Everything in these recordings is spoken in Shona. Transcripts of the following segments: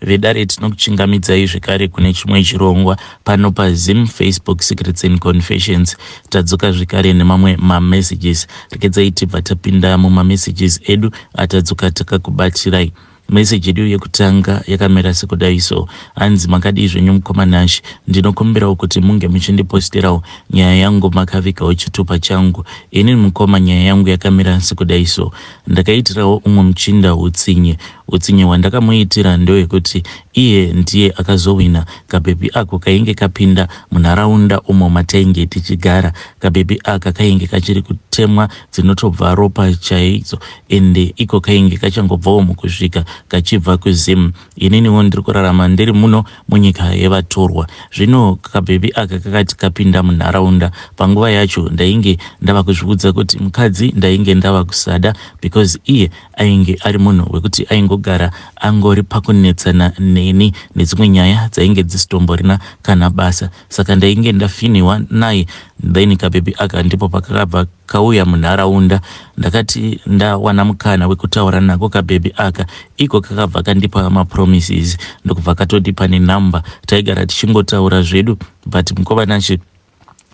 Vedare, tinokuchingamidzai zvekare kune chimwe chirongwa pano paZim Facebook Secrets and Confessions. Tadzoka zvekare nemamwe mamessages. Regedzai tibva tapinda mumamessages edu atadzoka takakubatirai. Meseji yedu yekutanga yakamira sekudai so. Hanzi, "Makadii zvenyu mukoma Nash? Ndinokumbirawo kuti munge muchindiposterawo nyaya yangu makavigawo chitupa changu. Inini mukoma, nyaya yangu yakamira sekudai so. Ndakaitirawo umwe muchinda utsinye. Utsinye hwandakamuitira ndewekuti iye ndiye akazowina kabhebhi ako kainge kapinda munharaunda umo matainge tichigara. Kabhebhi aka kainge kachiri kutemwa dzinotobva ropa chaidzo, ende iko kainge kachangobvawo mukusvika kachibva kuZim. Ininiwo ndiri kurarama ndiri muno munyika yevatorwa. Zvino kabhebhi aka kakati kapinda munharaunda, panguva yacho ndainge ndava kuzviudza kuti mukadzi ndainge ndava kusada, because iye ainge ari munhu wekuti aingogara angori pakunetsana neni nedzimwe nyaya dzainge dzisitomborina kana basa. Saka ndainge ndafiniwa naye. Then kabhebhi aka ndipo pakakabva kauya munharaunda. Ndakati ndawana mukana wekutaura nako kabhebhi aka, iko kakabva kandipa mapromises, ndokubva katondipa nenhamba. Taigara tichingotaura zvedu, but mukoma Nashe,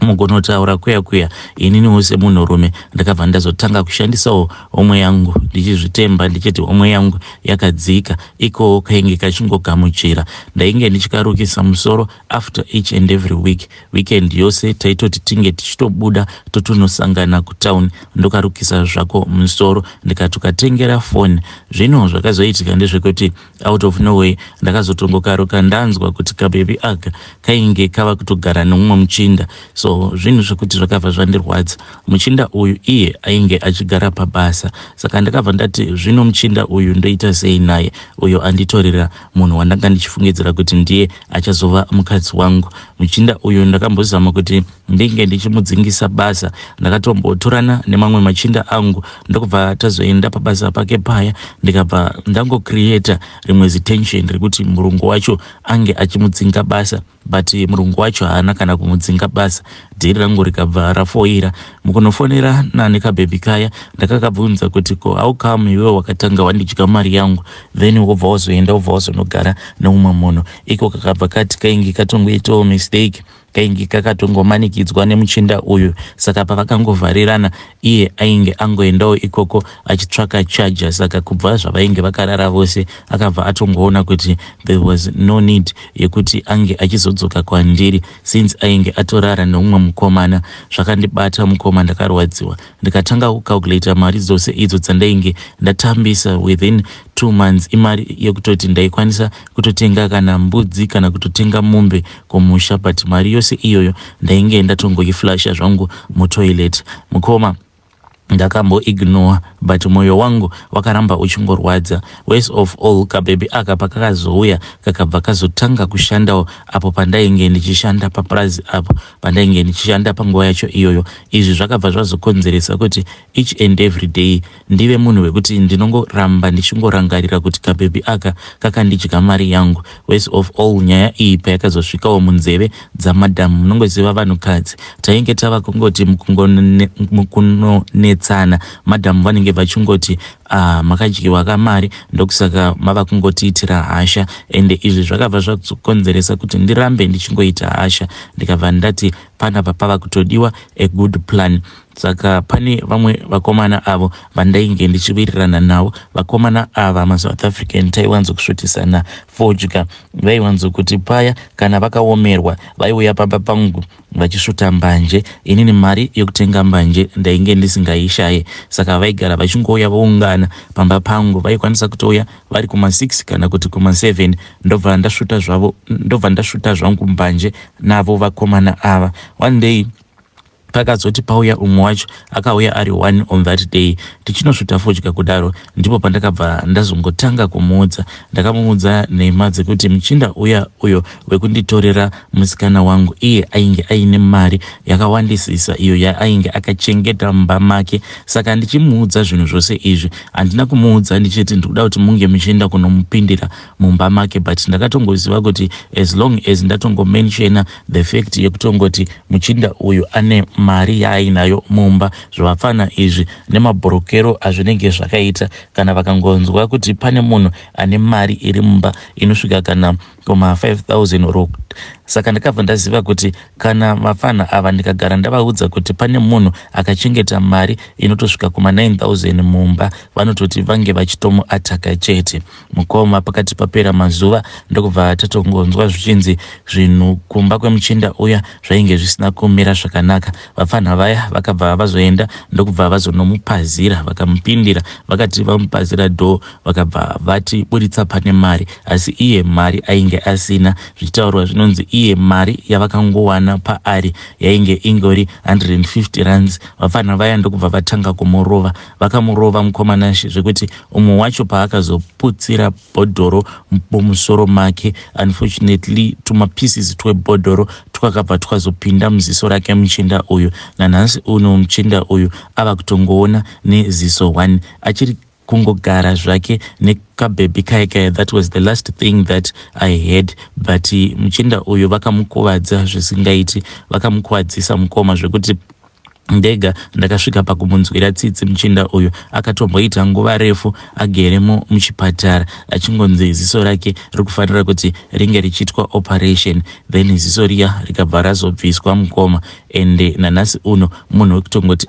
mugonotaura kuya kuya, ininiwo semunhurume ndakabva ndazotanga kushandisawo homwe yangu, ndichizvitemba ndichiti homwe yangu yakadzika. Ikowo kainge kachingogamuchira. Ndainge ndichikarukisa musoro after each and every week. Weekend yose taitoti tinge tichitobuda totonosangana kutown, ndokarukisa zvako musoro, ndikatokatengera foni. Zvino zvakazoitika ndezvekuti out of nowhere ndakazotongokaruka ndanzwa kuti kabhebi aka kainge kava kutogara nemumwe muchinda. So zvinhu zvekuti zvakabva zvandirwadza. Muchinda uyu iye ainge achigara pabasa. Saka ndakabva ndati, zvino muchinda uyu ndoita sei naye, uyo anditorera munhu wandanga ndichifungidzira kuti ndiye achazova mukadzi wangu? Muchinda uyu ndakambozama kuti ndinge ndichimudzingisa basa. Ndakatombotorana nemamwe machinda angu, ndokubva tazoenda pabasa pake paya, ndikabva ndangocreata rimwe zitension rekuti murungu wacho ange achimudzinga basa, but murungu wacho haana kana kumudzinga basa. Dhiri rangu rikabva rafoira. Mukunofonera nani kabhebhi kaya, ndakakabvunza kuti, ko how come iwe wakatanga wandidya mari yangu, then wobva wazoenda, wobva wazonogara neumwe munhu? Iko kakabva kati kainge katongoitawo mistake, kainge kakatongomanikidzwa nemuchinda uyu. Saka pavakangovharirana, iye ainge angoendawo ikoko achitsvaka charger. Saka kubva zvavainge vakarara vose, akabva atongoona kuti there was no need yekuti ange achizodzoka kwandiri, since ainge atorara neumwe mukomana. Zvakandibata mukoma, ndakarwadziwa. Ndikatanga kucalculata mari dzose idzo dzandainge ndatambisa within 2 months. Imari yekutoti ndaikwanisa kutotenga kana mbudzi kana kutotenga mombe kumusha, but mari yose iyoyo ndainge ndatongoiflasha zvangu mutoilet. Mukoma, ndakamboignore, but mwoyo wangu wakaramba uchingorwadza. Worst of all, kabhebhi aka pakakazouya, kakabva kazotanga kushandawo apo pandainge ndichishanda papurazi, apo pandainge ndichishanda panguva yacho iyoyo. Izvi zvakabva zvazokonzeresa kuti each and every day ndive munhu wekuti ndinongoramba ndichingorangarira kuti kabhebhi aka kakandidya mari yangu. Worst of all, nyaya iyi payakazosvikawo munzeve dzamadhamu, munongoziva vanhukadzi, tainge tava kungoti mukunonetsana, madhamu vanenge vachingoti, "Ah, makadyiwa kamari, ndokusaka mava kungotiitira hasha." Ende izvi zvakabva zvakonzeresa kuti ndirambe ndichingoita hasha. Ndikabva ndati panapa pava kutodiwa a good plan. Saka pane vamwe vakomana avo vandainge ndichiwirirana navo. Vakomana ava maSouth African, taiwanzokusvutisana fodya. Vaiwanzokuti paya kana vakaomerwa, vaiuya pamba pangu vachisvuta mbanje. Inini mari yekutenga mbanje ndainge ndisingaishaye, saka vaigara vachingouya voungana pamba pangu. Vaikwanisa kutouya vari kuma6 kana kuti kuma7, ndobva ndasvuta zvavo, ndobva ndasvuta zvangu mbanje navo vakomana ava. One day pakazoti pauya umwe wacho, akauya ari one on that day, tichinosvuta fodya kudaro, ndipo pandakabva ndazongotanga kumuudza. Ndakamuudza nhema dzekuti muchinda uya uyo wekunditorera musikana wangu, iye ainge aine mari yakawandisisa iyo yaainge akachengeta mumba make. Saka ndichimuudza zvinhu zvose izvi, handina kumuudza ndichiti ndikuda kuti munge muchienda kunomupindira mumba make, but ndakatongoziva kuti as long as ndatongomenshena the fact yekutongoti muchinda uyu ane mari yaainayo mumba. Zvivapfana izvi nemabhurukero azvinenge zvakaita, kana vakangonzwa kuti pane munhu ane mari iri mumba inosvika kana kuma 5000 or, saka ndakabva ndaziva kuti kana vapfanha ava ndikagara ndavaudza kuti pane munhu akachengeta mari inotosvika kuma 9000 mumba, vanototi vange vachitomuataka chete. Mukoma, pakati papera mazuva, ndokubva tatongonzwa zvichinzi zvinhu kumba kwemuchinda uya zvainge zvisina kumira zvakanaka. Vapfanha vaya vakabva vazoenda, ndokubva vazonomupazira, vakamupindira. Vakati vamupazira door, vakabva vati buritsa pane mari, asi iye mari ainge asina. Zvichitaurwa zvinonzi iye mari yavakangowana paari yainge ingori 150 rands. Vapfanha vaya ndokubva vatanga kumurova. Vakamurova, mukomanashe, zvekuti umwe wacho paakazoputsira bhodhoro mumusoro make, unfortunately tumapieces twebhodhoro twakabva twazopinda muziso rake muchinda uyu. Nanhasi uno muchinda uyu ava kutongoona neziso 1, achiri kungogara zvake nekabhebhi kaya kaya. That was the last thing that I heard, but muchinda uyu vakamukuvadza zvisingaiti. Vakamukuvadzisa, mukoma, zvekuti ndega ndakasvika pakumunzwira tsitsi. Muchinda uyu akatomboita nguva refu ageremo muchipatara, achingonzi ziso rake riri kufanira kuti ringe richiitwa operation. Then ziso riya rikabva razobviswa, mukoma, ende nanhasi uno munhu wekutongoti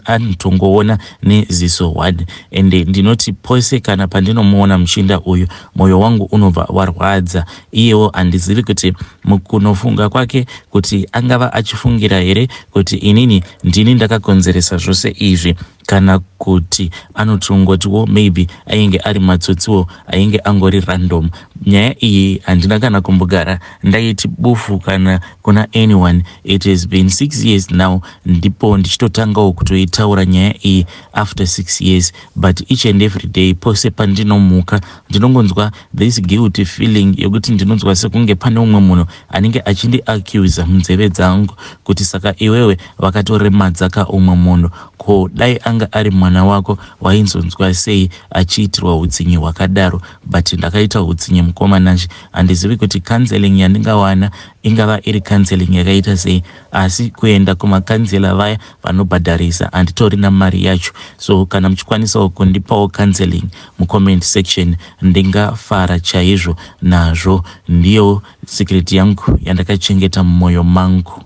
anotongoona neziso 1. Ende ndinoti pose kana pandinomuona muchinda uyu, mwoyo wangu unobva warwadza. Iyewo handizivi kuti mukunofunga kwake kuti angava achifungira here kuti inini ndini ndakakonzeresa zvose izvi, kana kuti anotongotiwo maybe ainge ari matsotsiwo ainge angori random. Nyaya iyi handina kana kumbogara ndaiti bufu kana kuna anyone. It has been 6 years now, ndipo ndichitotangawo kutoitaura nyaya iyi after 6 years. But each and every day, pose pandinomuka, ndinongonzwa this guilty feeling yekuti ndinonzwa sekunge pane umwe munhu anenge achindiaccusa munzeve dzangu kuti, "Saka iwewe wakatoremadzaka umwe munhu, ko dai anga ari mwana wako, wainzonzwa sei achiitirwa utsinye hwakadaro?" But ndakaita utsinye, mukoma Nashe. Handizivi kuti counseling yandingawana ingava iri counseling yakaita sei, asi kuenda kumacounsellor vaya vanobhadharisa, handitorina mari yacho. So kana muchikwanisawo kundipawo counseling mucomment section, ndingafara chaizvo nazvo. Ndiyo secret yangu yandakachengeta mumwoyo mangu.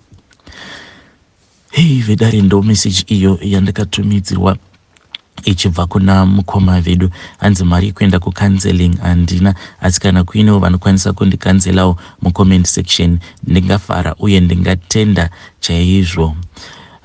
Hei vedare, ndo message iyo yandakatumidzirwa ichibva kuna mukoma vedu. Hanzi mari yekuenda kucounseling handina, asi kana kuinewo vanokwanisa kundicounselawo mucomment section, ndingafara uye ndingatenda chaizvo.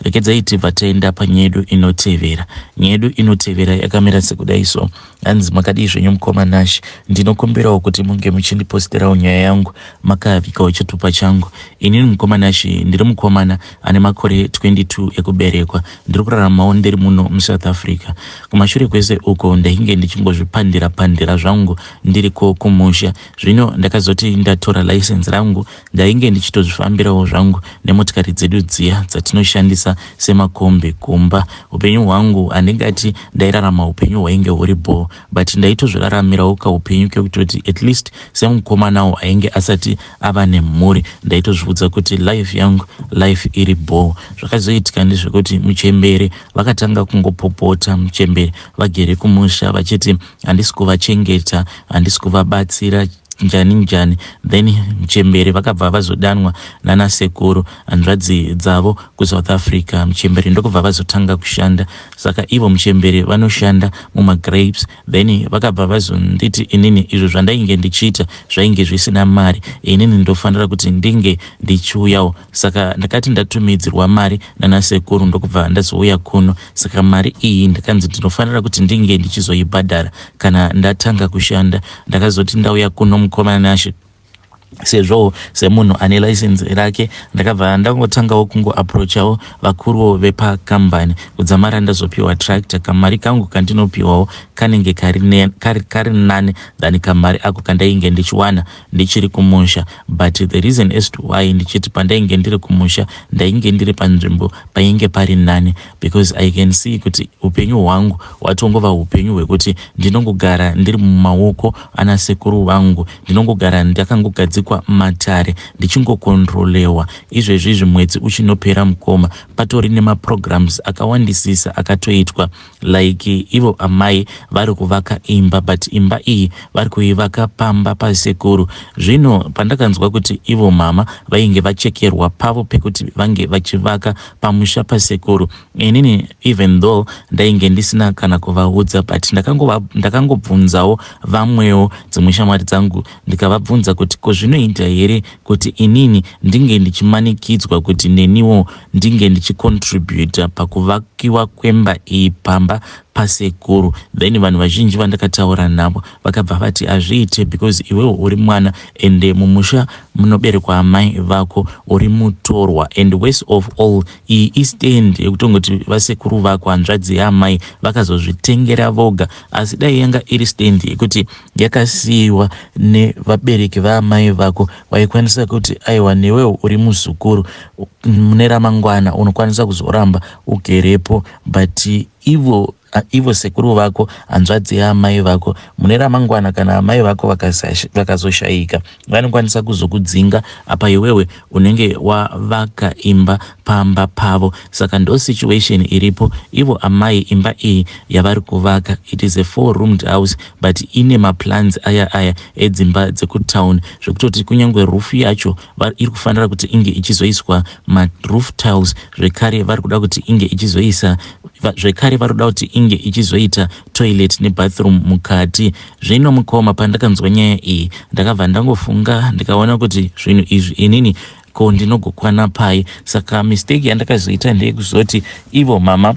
Rekedzai tibva taenda panyaya yedu inotevera. Nyaya yedu inotevera yakamira sekudai so. Hanzi, "Makadii zvenyu, mukoma Nash? Ndinokumbirawo kuti munge muchindiposterawo nyaya yangu makavikawo chitupa changu. Inini, mukoma Nash, ndiri mukomana ane makore 22 ekuberekwa. Ndiri kuraramawo ndiri muno muSouth Africa. Kumashure kwese uko ndainge ndichingozvipandira pandira zvangu ndiriko kumusha. Zvino ndakazoti ndatora license rangu, ndainge ndichitozvifambirawo zvangu nemotikari dzedu dziya dzatinoshandisa semakombi kumba. Upenyu hwangu, handingati ndairarama upenyu hwainge huri bho, but ndaitozviraramirawo kaupenyu kekutoti at least semukomanawo ainge asati ava nemhuri, ndaitozviudza kuti life yangu, life iri bho. Zvakazoitika ndezvekuti muchembere vakatanga kungopopota, muchembere vagere kumusha, vachiti handisi kuvachengeta, handisi kuvabatsira, njani njani. Then muchembere vakabva vazodanwa nanasekuru, hanzvadzi dzavo kuSouth Africa. Muchembere ndokubva vazotanga kushanda. Saka ivo muchembere vanoshanda mumagrapes. Then vakabva vazonditi inini izvo zvandainge ndichiita zvainge zvisina mari, inini ndofanira kuti ndinge ndichiuyawo. Saka ndakati ndatumidzirwa mari nanasekuru, ndokubva ndazouya kuno. Saka mari iyi ndakanzi ndinofanira kuti ndinge ndichizoibhadhara kana ndatanga kushanda. Ndakazoti ndauya kuno, mukoma Nashe, sezvo semunhu ane license rake, ndakabva ndangotangawo kungoapproachawo vakuruwo vepakambani kudzamara ndazopiwa tractor. Kamari kangu kandinopiwawo kanenge kari nani than kamari ako kandainge ndichiwana ndichiri kumusha. But the reason as to why ndichiti pandainge ndiri kumusha ndainge ndiri panzvimbo painge pari nani, because I can see kuti upenyu hwangu hwatongova upenyu hwekuti ndinongogara ndiri mumaoko ana sekuru vangu, ndinongogara ndakangogadzikwa." kuitwa matare ndichingokontrolewa. Izvezvi izvi mwedzi uchinopera mukoma, patori nemaprograms akawandisisa akatoitwa like ivo amai vari kuvaka imba, but imba iyi vari kuivaka pamba pasekuru. Zvino pandakanzwa kuti ivo mama vainge vachekerwa pavo pekuti vange vachivaka pamusha pasekuru, inini even though ndainge ndisina kana kuvaudza, but ndakangobvunzawo vamwewo dzimwe shamwari dzangu, ndikavabvunza kuti ko zvinoita here kuti inini ndinge ndichimanikidzwa kuti neniwo ndinge ndichicontributa pakuvakiwa kwemba iyi pamba pasekuru? Then vanhu vazhinji vandakataura navo vakabva vati hazviite, because iwewo uri mwana, ende mumusha munoberekwa amai vako uri mutorwa. And worst of all, iyi istand yekutongoti vasekuru vako, hanzvadzi yaamai, vakazozvitengera voga. Asi dai yanga iri stand yekuti yakasiyiwa nevabereki vaamai vako, waikwanisa kuti aiwa, newewo uri muzukuru, mune ramangwana unokwanisa kuzoramba ugerepo. But ivo sekuru vako, hanzvadzi yaamai vako, mune ramangwana kana amai vako vakazoshayika, vanokwanisa kuzokudzinga. Apa iwewe unenge wavaka imba pamba pavo. Saka ndo situation iripo. Ivo amai, imba iyi yavari kuvaka, it is a four roomed house, but ine maplans aya aya edzimba dzekutown, zvekutoti kunyange roof yacho iri kufanira kuti inge ichizoiswa maroof tiles. Zvekare vari kuda kuti inge ichizoisa, zvekare vari kuda kuti inge ichizoita toilet nebathroom mukati. Zvino mukoma, pandakanzwa nyaya iyi, ndakabva ndangofunga, ndikaona kuti zvinhu izvi inini ko ndinogokwana pai? Saka mistake yandakazoita ndeyekuzoti ivo mama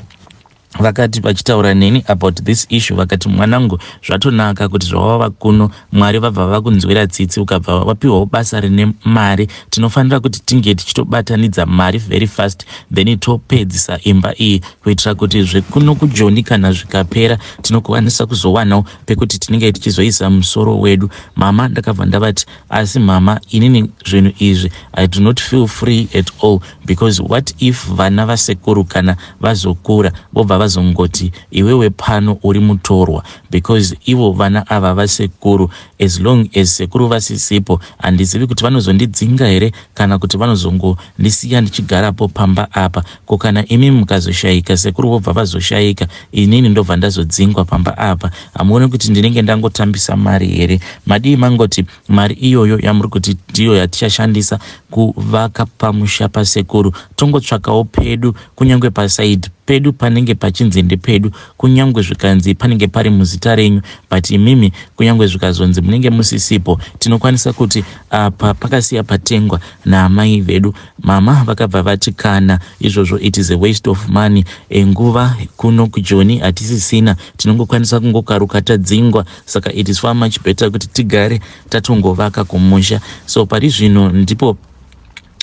vakati vachitaura neni about this issue, vakati, "Mwanangu, zvatonaka kuti zvawava kuno, Mwari vabva vakunzwira tsitsi, ukabva wapiwawo basa rine mari. Tinofanira kuti tinge tichitobatanidza mari very fast, then topedzisa imba iyi, kuitira kuti zvekuno kuJoni kana zvikapera, tinokwanisa kuzowanawo pekuti tinenge tichizoisa musoro wedu." Mama, ndakabva ndavati, "Asi mama, inini zvinhu izvi I do not feel free at all, because what if vana vasekuru kana vazokura vobva vazongoti iwewe pano uri mutorwa? Because ivo vana ava vasekuru, as long as sekuru vasisipo, handizivi kuti vanozondidzinga here kana kuti vanozongondisiya ndichigarapo pamba apa. Ko kana imi mukazoshayika, sekuru vobva vazoshayika, inini ndobva ndazodzingwa pamba apa, hamuoni kuti ndinenge ndangotambisa mari here? Madii mangoti mari iyoyo yamuri kuti ndiyo yatichashandisa kuvaka pamusha pasekuru, tongotsvakawo pedu, kunyange paside pedu panenge pachinzi ndepedu, kunyange zvikanzi panenge pari muzita renyu, but imimi kunyange zvikazonzi munenge musisipo, tinokwanisa kuti apa pakasiya patengwa naamai vedu." Mama vakabva vati, "Kana izvozvo, it is a waste of money. Nguva kuno kuJoni hatisisina, tinongokwanisa kungokaruka tadzingwa. Saka it is far much better kuti tigare tatongovaka kumusha." So pari zvino ndipo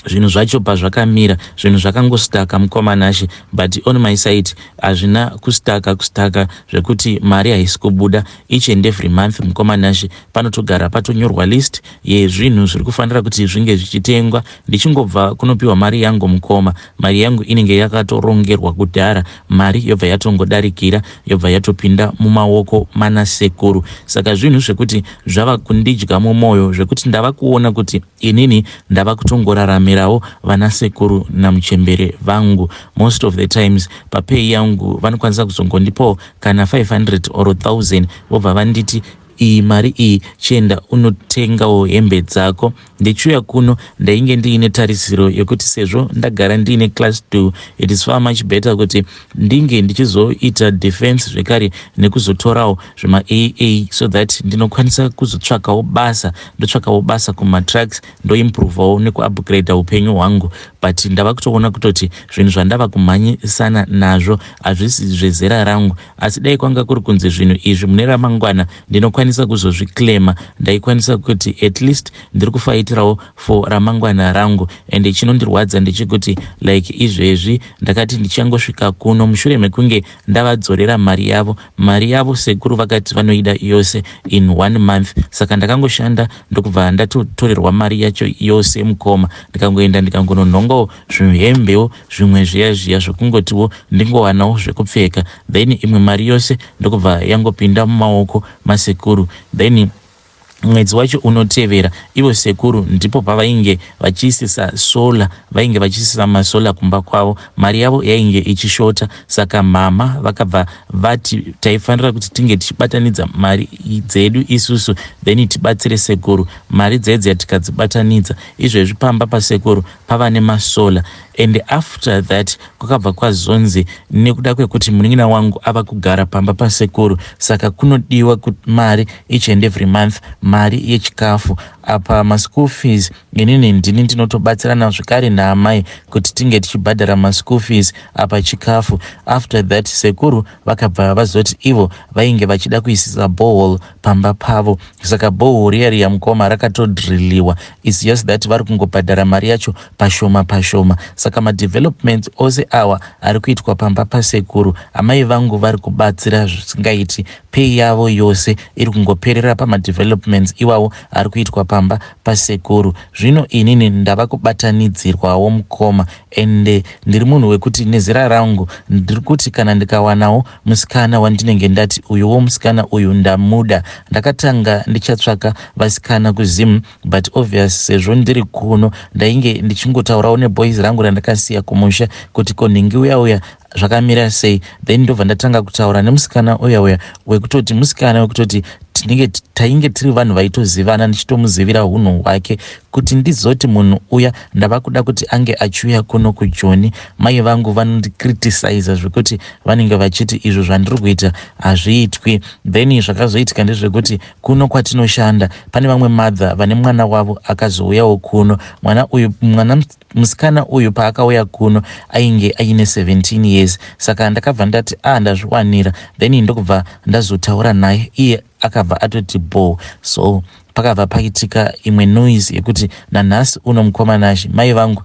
zvinhu zvacho pazvakamira. Zvinhu zvakangostaka, mukoma Nashe, but on my side hazvina kustaka kustaka zvekuti mari haisi kubuda. Each and every month, mukoma Nashe, panotogara patonyorwa list yezvinhu zviri kufanira kuti zvinge zvichitengwa. Ndichingobva kunopiwa mari yangu, mukoma, mari yangu inenge yakatorongerwa kudhara. Mari yobva yatongodarikira, yobva yatopinda mumaoko manasekuru. Saka zvinhu zvekuti zvava kundidya mumwoyo, zvekuti ndava kuona kuti inini ndava kutongoraramirawo vanasekuru namuchembere vangu. Most of the times papay yangu vanokwanisa kuzongondipawo kana 500 or 1000, vobva vanditi, "Iyi mari iyi, chienda unotengawo hembe dzako." Ndichiuya kuno ndainge ndiine tarisiro yekuti sezvo ndagara ndiine class 2, it is far much better kuti ndinge ndichizoita defense zvekare nekuzotorawo zvemaAA, so that ndinokwanisa kuzotsvakawo basa, ndotsvakawo basa kumatrucks, ndoimprovawo nekuupgrada upenyu hwangu. But ndava kutoona kutoti zvinhu zvandava kumhanyisana nazvo hazvisi zvezera rangu. Asi dai kwanga kuri kunzi zvinhu izvi mune ramangwana ndinokwanisa kuzozviclaima, ndaikwanisa kuti at least ndiri kufaitirawo for ramangwana rangu. Ende chinondirwadza ndechekuti like izvezvi ndakati ndichangosvika kuno, mushure mekunge ndavadzorera mari yavo, mari yavo sekuru vakati vanoida yose in one month. Saka ndakangoshanda, ndokubva ndatotorerwa mari yacho yose, mukoma. Ndikangoenda, ndikangononhongawo zvihembewo zvimwe zviya zviya zvokungotiwo ndingowanawo zvekupfeka, then imwe mari yose ndokubva yangopinda mumaoko masekuru. Then Mwedzi wacho unotevera, ivo sekuru ndipo pavainge vachiisisa solar, vainge vachiisisa masolar kumba kwavo. Mari yavo yainge ichishota, saka mama vakabva vati taifanira kuti tinge tichibatanidza mari dzedu isusu, then tibatsire sekuru. Mari dzedze tikadzibatanidza, izvezvi pamba pasekuru pava nemasolar. And after that kwakabva kwazonzi nekuda kwekuti munin'ina wangu ava kugara pamba pasekuru, saka kunodiwa mari each and every month, mari yechikafu. Apa maschool fees, inini ndini ndinotobatsirana zvekare naamai kuti tinge tichibhadhara maschool fees, apa chikafu. After that sekuru vakabva vazoti ivo vainge vachida kuisisa borehole pamba pavo. Saka borehole riya riya, mukoma, rakatodriliwa. It's just that vari kungobhadhara mari yacho pashoma pashoma. Saka madevelopments ose awa ari kuitwa pamba pasekuru, amai vangu vari kubatsira zvisingaiti. Pay yavo yose iri kungoperera pamadevelopments iwawo ari kuitwa pamba pasekuru. Zvino inini ndava kubatanidzirwawo, mukoma, ende ndiri munhu wekuti nezera rangu ndiri kuti kana ndikawanawo musikana wandinenge ndati uyuwo musikana uyu ndamuda. Ndakatanga ndichatsvaka vasikana kuZim, but obvious sezvo ndiri kuno, ndainge ndichingotaurawo neboys rangu randakasiya kumusha kuti ko nhingi uya uya zvakamira sei. Then ndobva ndatanga kutaura nemusikana uya uya wekutoti musikana wekutoti tinenge tainge tiri vanhu vaitozivana, ndichitomuzivira unhu hwake. Kuti ndizoti munhu uya ndava kuda kuti ange achiuya kuno kuJoni, mai vangu vanondicriticiza zvekuti vanenge vachiti izvo zvandiri kuita hazviitwi. Then zvakazoitika ndezvekuti kuno kwatinoshanda pane vamwe mother vane mwana wavo akazouyawo kuno. Mwana uyu, mwana musikana uyu, paakauya kuno ainge aine 17 years. Saka ndakabva ndati, "A ah, ndazviwanira." Then ndokubva ndazotaura naye, iye akabva atoti bo. So pakabva paitika imwe noise yekuti nanhasi uno, mukoma Nashe, mai vangu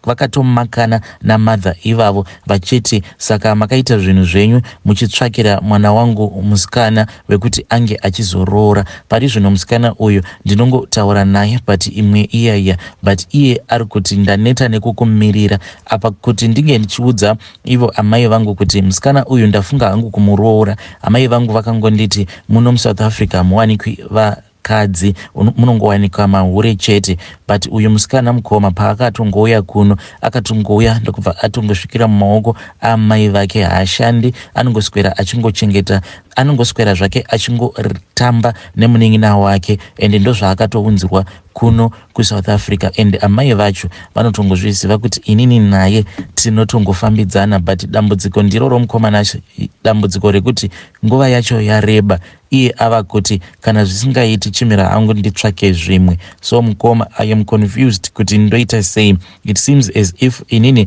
vakatomakana namother ivavo vachiti, "Saka makaita zvinhu zvenyu muchitsvakira mwana wangu musikana wekuti ange achizoroora. Pari zvino musikana uyu ndinongotaura naye, but imwe iyaiya, but iye ari kuti ndaneta nekukumirira apa." Kuti ndinge ndichiudza ivo amai vangu kuti musikana uyu ndafunga hangu kumuroora, amai vangu vakangonditi muno muSouth Africa hamuwanikwi vakadzi, munongowanikwa mahure chete. But uyu musikana, mukoma, paakatongouya kuno, akatongouya ndokubva atongosvikira mumaoko amai vake. Haashandi, anongoswera achingochengeta, anongoswera zvake achingotamba nemunin'ina wake, ende ndozvaakatounzirwa kuno kuSouth Africa. And amai vacho vanotongozviziva kuti inini naye tinotongofambidzana, but dambudziko ndiroro, mukoma Nashe, dambudziko rekuti nguva yacho yareba. Iye ava kuti kana zvisingaiti, chimira hangu nditsvake zvimwe. So mukoma, I am confused kuti ndoita sei. It seems as if inini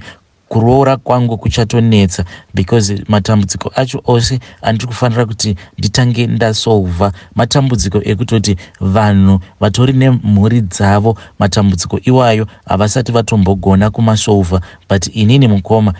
kuroora kwangu kuchatonetsa because matambudziko acho ose andiri kufanira kuti nditange ndasolva, matambudziko ekutoti vanhu vatori nemhuri dzavo, matambudziko iwayo havasati vatombogona kumasolva. But inini, mukoma,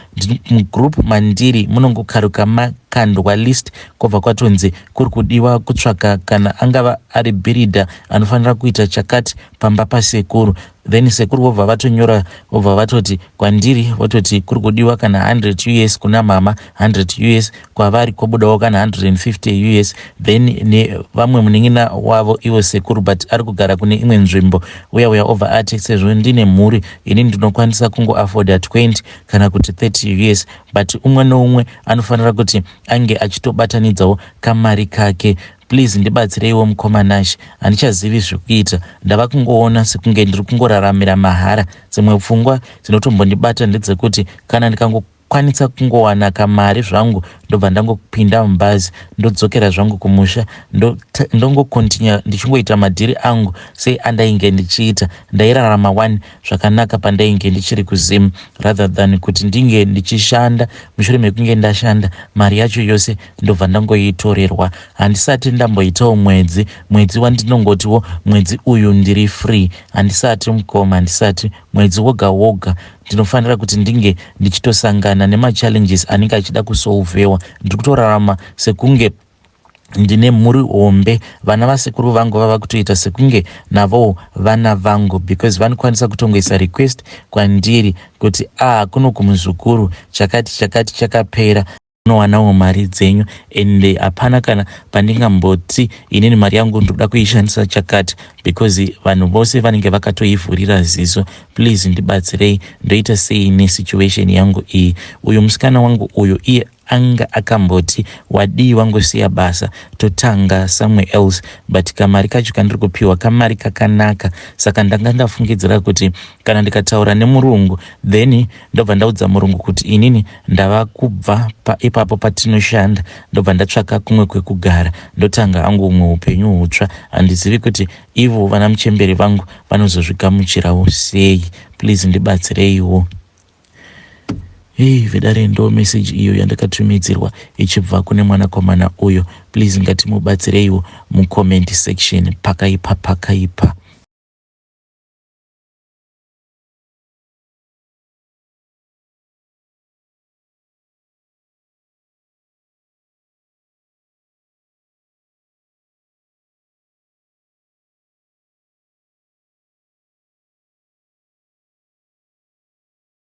mugroup mandiri munongokaruka makandwa list, kwobva kwatonzi kuri kudiwa kutsvaka kana angava ari builder anofanira kuita chakati pamba pasekuru. Then sekuru vobva vatonyora, vobva vatoti kwandiri, vototi kuri kudiwa kana 100 US kuna mama, 100 US kwavari, kwobudawo kana 150 US. Then nevamwe munin'ina wavo ivo sekuru, but ari kugara kune imwe nzvimbo, uya uya obva ati sezvo ndine mhuri ini ndinokwanisa kungoafforda 20 kana kuti 30 US, but umwe noumwe anofanira kuti ange achitobatanidzawo kamari kake. Please ndibatsireiwo, mukoma Nashe, handichazivi zvekuita. Ndava kungoona sekunge ndiri kungораramira mahara. Dzimwe pfungwa dzinotombondibata ndedzekuti kana ndikangokwanisa kungowana kamari zvangu, ndobva ndangopinda mubhazi, ndodzokera zvangu kumusha, ndongocontinue ndichingoita madhiri angu seandainge ndichiita. Ndairarama one zvakanaka pandainge ndichiri kuZim, rather than kuti ndinge ndichishanda, mushure mekunge ndashanda mari yacho yose ndobva ndangoitorerwa. Handisati ndamboitawo mwedzi wandinongotiwo mwedzi uyu ndiri free. Handisati, mukoma, handisati. Mwedzi woga woga ndinofanira kuti ndinge ndichitosangana nemachallenges anenge achida kusolvewa. Ndiri kutorarama sekunge ndine mhuri hombe. Vana vasekuru vangu vava kutoita sekunge navowo vana vangu because vanokwanisa kutongoisa request kwandiri kuti, "A ah, kuno kumuzukuru chakati chakati chakapera." Munowanawo mari dzenyu ende hapana kana pandingamboti inini mari yangu ndoda kuishandisa chakati because vanhu vose vanenge vakatoivhurira ziso. Please ndibatsirei, ndoita sei nesituation yangu iyi? Uyu musikana wangu uyu, iye anga akamboti wadii wangosiya basa totanga somewhere else, but kamari kacho kandiri kupiwa kamari kakanaka. Saka ndanga ndafungidzira kuti kana ndikataura nemurungu, then ndobva ndaudza murungu kuti inini ndava kubva ipapo patinoshanda, ndobva ndatsvaka kumwe kwekugara, ndotanga hangu umwe upenyu hutsva. Handizivi kuti ivo vana muchemberi vangu vanozozvigamuchirawo sei. Please ndibatsireiwo. Hei vedare, ndo meseji iyo yandakatumidzirwa ichibva kune mwanakomana uyo. Please ngatimubatsireiwo mucomment section. Pakaipa, pakaipa.